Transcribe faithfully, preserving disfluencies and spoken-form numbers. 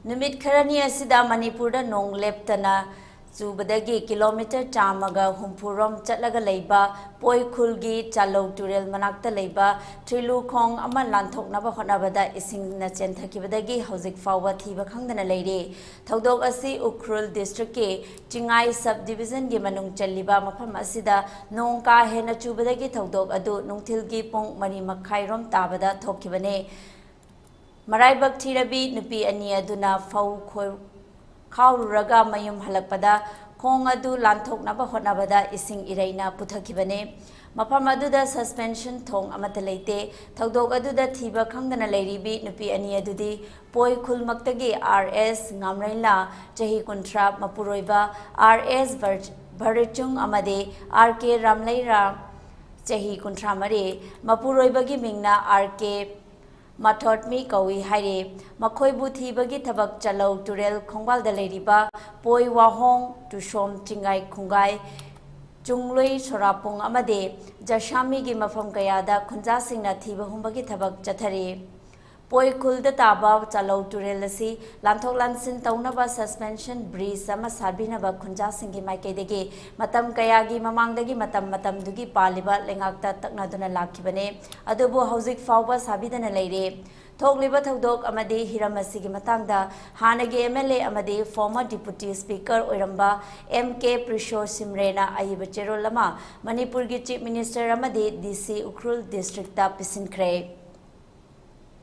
ꯅꯨꯃꯤꯠ ꯈꯔꯅꯤ ꯑꯁꯤꯗ ꯃꯅꯤꯄꯨꯔꯗ ꯅꯣꯡ ꯂꯦꯞꯇꯅ ꯆꯨꯕꯗꯒꯤ ꯀꯤꯂꯣꯃꯤꯇꯔ ꯆꯥꯝꯃꯒ ꯍꯨꯝꯐꯨ ꯔꯣꯝ ꯆꯠꯂꯒ ꯂꯩꯕ ꯄꯣꯏꯈꯨꯜꯒꯤ ꯆꯥꯂꯧ ꯇꯨꯔꯦꯜ ꯃꯅꯥꯛꯇ ꯂꯩꯕ ꯊ꯭ꯔꯤꯂꯨꯈꯣꯡ ꯑꯃ ꯂꯥꯟꯊꯣꯛꯅꯕ ꯍꯣꯠꯅꯕꯗ ꯏꯁꯤꯡꯅ ꯆꯦꯟꯊꯈꯤꯕꯗꯒꯤ ꯍꯧꯖꯤꯛ ꯐꯥꯎꯕ ꯊꯤꯕ ꯈꯪꯗꯅ ꯂꯩꯔꯤ꯫ ꯊꯧꯗꯣꯛ ꯑꯁꯤ ꯎꯈ꯭ꯔꯨꯜ district ꯀꯤ ꯆꯤꯡꯉꯥꯏ sub division ꯒꯤ ꯃꯅꯨꯡ ꯆꯜꯂꯤꯕ ꯃꯐꯝ ꯑꯁꯤꯗ ꯅꯣꯡ ꯀꯥ ꯍꯦꯟꯅ ꯆꯨꯕꯗꯒꯤ ꯊꯧꯗꯣꯛ ꯑꯗꯨ ꯅꯨꯡꯊꯤꯜꯒꯤ ꯄꯨꯡ ꯃꯔꯤ ꯃꯈꯥꯏ ꯔꯣꯝ ꯇꯥꯕꯗ ꯊꯣꯛꯈꯤꯕꯅꯤ꯫ ꯃꯔꯥꯏꯕꯛ ꯊꯤꯔꯕꯤ ꯅꯨꯄꯤ ꯑꯅꯤ ꯑꯗꯨꯅ ꯐꯧ ꯈꯣꯏ-, ꯈꯥꯎꯔꯨꯔꯒ ꯃꯌꯨꯝ ꯍꯜꯂꯛꯄꯗ ꯈꯣꯡ ꯑꯗꯨ ꯂꯥꯟꯊꯣꯛꯅꯕ ꯍꯣꯠꯅꯕꯗ ꯏꯁꯤꯡ ꯏꯔꯩꯅ ꯄꯨꯊꯈꯤꯕꯅꯤ꯫ ꯃꯐꯝ ꯑꯗꯨꯗ suspension ꯊꯣꯡ ꯑꯃꯠꯇ ꯂꯩꯇꯦ꯫ ꯊꯧꯗꯣꯛ ꯑꯗꯨꯗ ꯊꯤꯕ ꯈꯪꯗꯅ ꯂꯩꯔꯤꯕꯤ ꯅꯨꯄꯤ ꯑꯅꯤ ꯑꯗꯨꯗꯤ ꯄꯣꯏꯈꯨꯜꯃꯛꯇꯒꯤ ꯑꯥꯔ ꯑꯦꯁ ꯉꯥꯝꯔꯩꯂꯥ, ꯆꯍꯤ ꯀꯨꯟꯊ꯭ꯔꯥ, ꯃꯄꯨꯔꯣꯏꯕ ꯑꯥꯔ ꯑꯦꯁ ꯚꯔ-, ꯚꯔꯆꯨꯡ ꯑꯃꯗꯤ ꯑꯥꯔ ꯀꯦ ꯔꯥꯝꯂꯩꯔꯥ, ꯆꯍꯤ ꯀꯨꯟꯊ꯭ꯔꯥ ꯃꯔꯤ, ꯃꯄꯨꯔꯣꯏꯕꯒꯤ ꯃꯤꯡꯅ ꯑꯥꯔ ꯀꯦ ꯃꯥꯊꯣꯠꯃꯤ ꯀꯧꯏ ꯍꯥꯏꯔꯤ꯫ ꯃꯈꯣꯏꯕꯨ ꯊꯤꯕꯒꯤ ꯊꯕꯛ ꯆꯥꯂꯧ ꯇꯨꯔꯦꯜ ꯈꯣꯡꯕꯥꯜꯗ ꯂꯩꯔꯤꯕ ꯄꯣꯏ ꯋꯥꯍꯣꯡ, ꯇꯨꯁꯣꯝ, ꯆꯤꯡꯒꯥꯏ ꯈꯨꯡꯒꯥꯏ, ꯆꯨꯡꯂꯨꯏ ꯁꯣꯔꯥꯄꯨꯡ ꯑꯃꯗꯤ ꯖꯁꯥꯃꯤꯒꯤ ꯃꯐꯝ ꯀꯌꯥꯗ ꯈꯨꯟꯖꯥꯁꯤꯡꯅ ꯊꯤꯕ ꯍꯨꯝꯕꯒꯤ ꯊꯕꯛ ꯆꯠꯊꯔꯤ꯫ ꯄꯣꯏꯈꯨꯜꯗ ꯇꯥꯕ ꯆꯥꯂꯧ ꯇꯨꯔꯦꯜ ꯑꯁꯤ ꯂꯥꯟꯊꯣꯛ ꯂꯥꯟꯁꯤꯟ ꯇꯧꯅꯕ suspension bridge ꯑꯃ ꯁꯥꯕꯤꯅꯕ ꯈꯨꯟꯖꯥꯁꯤꯡꯒꯤ ꯃꯥꯏꯀꯩꯗꯒꯤ ꯃꯇꯝ ꯀꯌꯥꯒꯤ ꯃꯃꯥꯡꯗꯒꯤ ꯃꯇꯝ ꯃꯇꯝꯗꯨꯒꯤ ꯄꯥꯜꯂꯤꯕ ꯂꯩꯉꯥꯛꯇ ꯇꯛꯅꯗꯨꯅ ꯂꯥꯛꯈꯤꯕꯅꯤ꯫ ꯑꯗꯨꯕꯨ ꯍꯧꯖꯤꯛ ꯐꯥꯎꯕ ꯁꯥꯕꯤꯗꯅ ꯂꯩꯔꯤ꯫ ꯊꯣꯛꯂꯤꯕ ꯊꯧꯗꯣꯛ ꯑꯃꯗꯤ ꯍꯤꯔꯝ ꯑꯁꯤꯒꯤ ꯃꯇꯥꯡꯗ ꯍꯥꯟꯅꯒꯤ ꯑꯦꯝ ꯑꯦꯜ ꯑꯦ ꯑꯃꯗꯤ former deputy speaker ꯑꯣꯏꯔꯝꯕ ꯑꯦꯝ ꯀꯦ ꯄ꯭ꯔꯤꯁꯣ ꯁꯤꯝꯔꯦꯅ ꯑꯏꯕ ꯆꯦꯔꯣꯜ ꯑꯃ ꯃꯅꯤꯄꯨꯔꯒꯤ chief minister ꯑꯃꯗꯤ ꯗꯤ ꯁꯤ ꯎꯈ꯭ꯔꯨꯜ district ꯇ ꯄꯤꯁꯤꯟꯈ꯭ꯔꯦ꯫